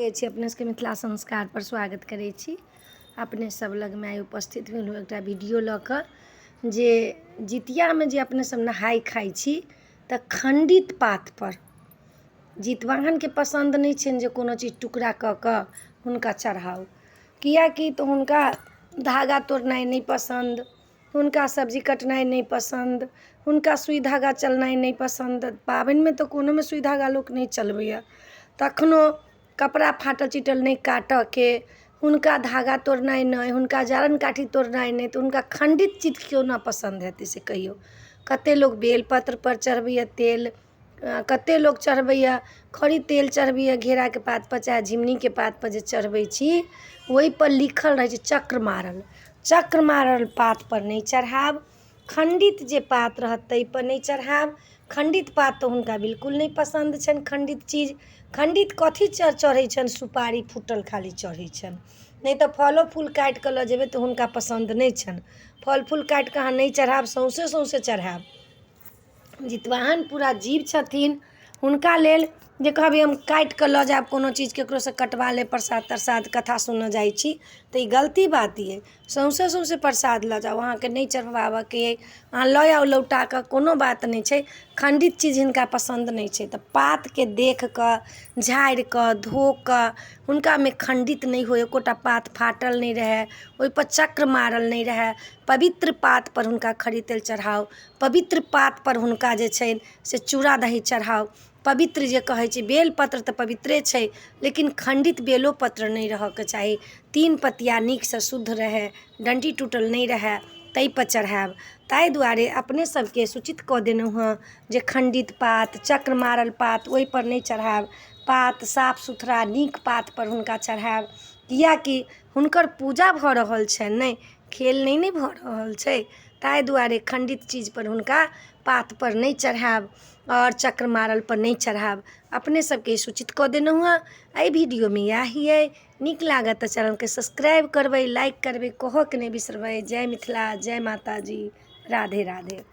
लगै छी अपने सबके मिथिला संस्कारपर स्वागत करै छी। अपने सब लगमे आइ उपस्थित भेलहुँ एकटा वीडियो लऽ कऽ जे जितियामे जे अपने सब नहाय खाइ छी तऽ खण्डित पातपर जितवाहनके पसन्द नहि छनि जे कोनो चीज टुकड़ा कऽ कऽ हुनका चढ़ाउ, किएकि तऽ हुनका धागा तोड़नाइ नहि पसन्द, हुनका सब्जी कटनाइ नहि पसन्द, हुनका सुइ धागा चलनाइ नहि पसन्द। पाबनिमे तऽ कोनोमे सुइ धागा लोक नहि चलबैए, तखनो कपड़ा फाटल चिटल नहि काटऽके, हुनका धागा तोड़नाइ नहि, हुनका जारनि काठी तोड़नाइ नहि, तऽ हुनका खण्डित चीज कोना पसन्द हेतै से कहियौ। कते लोक बेलपत्रपर चढ़बैए तेल, कते लोक चढ़बैए खरी तेल, चढ़बैए घेराके पातपर चाहे झिमनीके पातपर। जे चढ़बै छी ओहिपर लिखल रहै छै चक्र मारल, चक्र मारल पातपर नहि चढ़ायब, खण्डित जे पात रहत ताहिपर नहि चढ़ायब। खण्डित पात तऽ हुनका बिल्कुल नहि पसन्द छनि। खण्डित चीज, खण्डित कथी चढ़ै छनि? सुपारी फूटल खाली चढ़ै छनि, नहि तऽ फलो फूल काटि कऽ लऽ जेबै तऽ हुनका पसन्द नहि छनि। फल फूल काटि कऽ अहाँ नहि चढ़ायब, सौँसे सौँसे चढ़ायब। जितवाहन पूरा जीव छथिन, हुनका लेल जे कहबै हम काटि कऽ लऽ जायब कोनो चीज, ककरोसँ कटवा लेब प्रसाद तरसाद, कथा सुनऽ जाइ छी तऽ ई गलती बात अइ। सौँसे सौँसे प्रसाद लऽ जाउ, अहाँके नहि चढ़बाबऽके अइ अहाँ लऽ आउ लौटा कऽ, कोनो बात नहि छै। खण्डित चीज हिनका पसन्द नहि छै, तऽ पातके देख कऽ, झाड़ि कऽ, धो कऽ, हुनकामे खण्डित नहि होइ, एकोटा पात फाटल नहि रहै, ओहिपर चक्र मारल नहि रहै, पवित्र पातपर हुनका खरी तेल चढ़ाउ, पवित्र पातपर हुनका जे छनि से चूड़ा दही चढ़ाउ। पवित्र जे कहै छै बेलपत्र तऽ पवित्रे छै, लेकिन खण्डित बेलोपत्र नहि रहऽके चाही। तीन पतिया नीकसँ शुद्ध रहै, डण्टी टूटल नहि रहै, ताहिपर चढ़ायब। ताहि दुआरे अपने सबके सूचित कऽ देलहुँ हँ जे खण्डित पात, चक्र मारल पात ओहिपर नहि चढ़ायब, पात साफ सुथरा नीक पातपर हुनका चढ़ायब, किएकि हुनकर पूजा भऽ रहल छनि, नहि खेल नहि ने भऽ रहल छै। ताहि दुआरे खण्डित चीजपर हुनका पातपर नहि चढ़ायब आओर चक्र मारलपर नहि चढ़ायब। अपने सबके सूचित कऽ देलहुँ हँ। एहि वीडियोमे इएह अइ। नीक लागत तऽ चैनलके सब्सक्राइब करबै, लाइक करबै, कहऽके नहि बिसरबै। जय मिथिला, जय माताजी, राधे राधे।